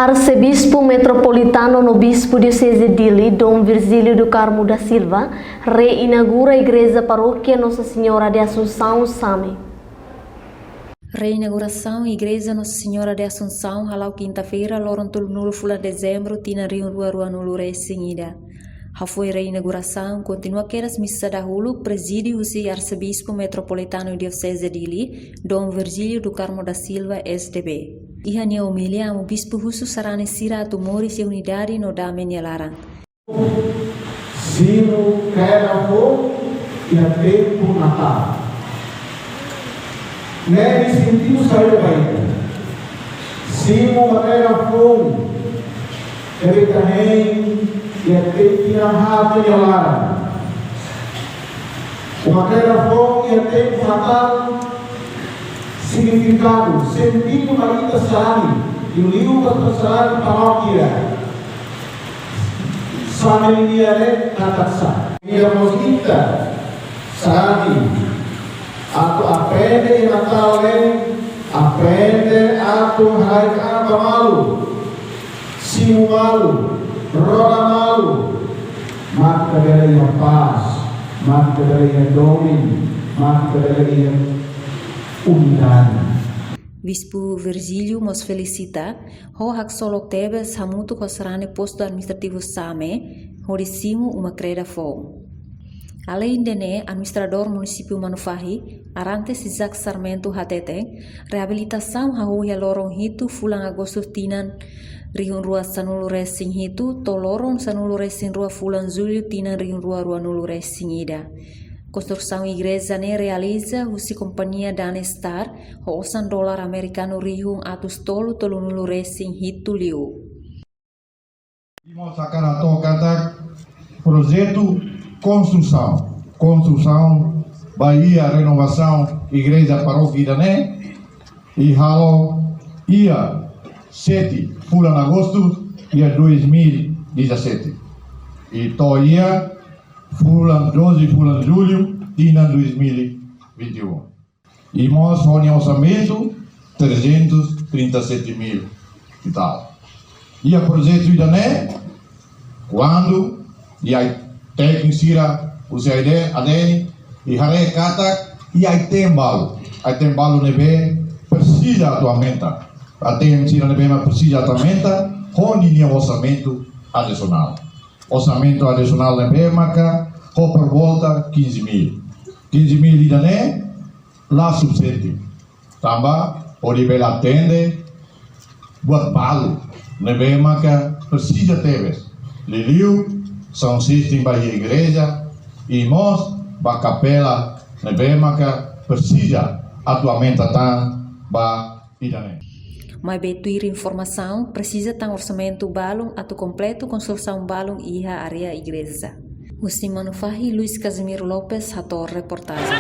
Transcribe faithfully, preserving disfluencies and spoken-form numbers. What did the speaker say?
Arsebispu Metropolitanu no Bispu Dioseze Dili, Dom Virgílio do Carmo da Silva, reinaugura Igreja Paróquia Nossa Senhora de Assunção, Same. Reinaugurasaun Igreja Nossa Senhora de Assunção hala'o kinta-feira, loron tolunulu fulan Dezembru, tinan rihun rua ruanulu resin ida. Hafoin reinaugurasaun, kontinua kedas misa dahuluk prezide husi Arsebispu Metropolitanu Dioseze Dili, Dom Virgílio do Carmo da Silva, S D B. Iha nia omilia, Amu Bispu husu sarani sira atu moris iha unidade no dame nia laran. Simu kreda foun iha tempu Natál. Ne'e sentidu saida ba ita? Simu kreda foun, ita hein iha tempu Natál iha laran. Uma kreda foun iha tempu Natál, signifikadu, sentidu ba ita sarani, liuliu ba sarani parókia Same nian ne'e katak sá. Ida mós ita sarani atu aprende iha Natál ne'e, aprende atu haraik an ba malu, simu malu, rona malu, mak ita bele iha pás, mak ita bele iha domin, mak ita bele iha unidade. Bispu Virgílio mós felisita ho haksolok tebes hamutuk ho sarani Postu Administrativu Same, hodi simu uma kreda foun. Aleinde ne'e, Administradór Munisípiu Manufahi, Arantes Isaac Sarmento hateten, reabilitasaun hahú iha loron hitu fulan Agostu tinan rihun rua sanulu resin hitu, to'o loron sanulu resin rua fulan Jullu tinan rihun rua ruanulu resin ida. Konstrusaun igreja ne'e realiza husi kompañia Danestar, ho osan dolar amerikanu rihun atus tolu tolunulu resin hitu liu. Ita mós hakarak hato'o katak projetu konstrusaun, konstrusaun ba iha renovasaun igreja parókia ida-ne'e, ita halo iha sete fulan Agostu iha dois mil e dezassete. I to'o iha fulan doze fulan Jullu tinan dois mil e vinte e um. I mós ho nia orsamentu trezentos trinta e sete mil e tal. Iha projetu ida-ne'e, kuandu iha tékniku sira husi ADN, ADN, ita haree katak iha item balu, item balu ne'ebé presiza atu aumenta. Item sira ne'ebé mak presiza atu aumenta, ho ninia orsamentu adisionál. Orsamentu adisionál ne'ebé maka ho por volta quinze mil. Quinze mil ida-ne'e la sufisiente. Tanba hodi bele atende buat balu ne'ebé maka presiza tebes. Liuliu sound system ba iha igreja, i mós ba kapela ne'ebé maka presiza atu aumenta tan ba ida-ne'e. Maibé tuir informasaun, presiza tan orsamentu balun atu kompletu konstrusaun balun iha área igreja. Husi Manufahi, Luis Casimiro Lopes hato'o reportajen.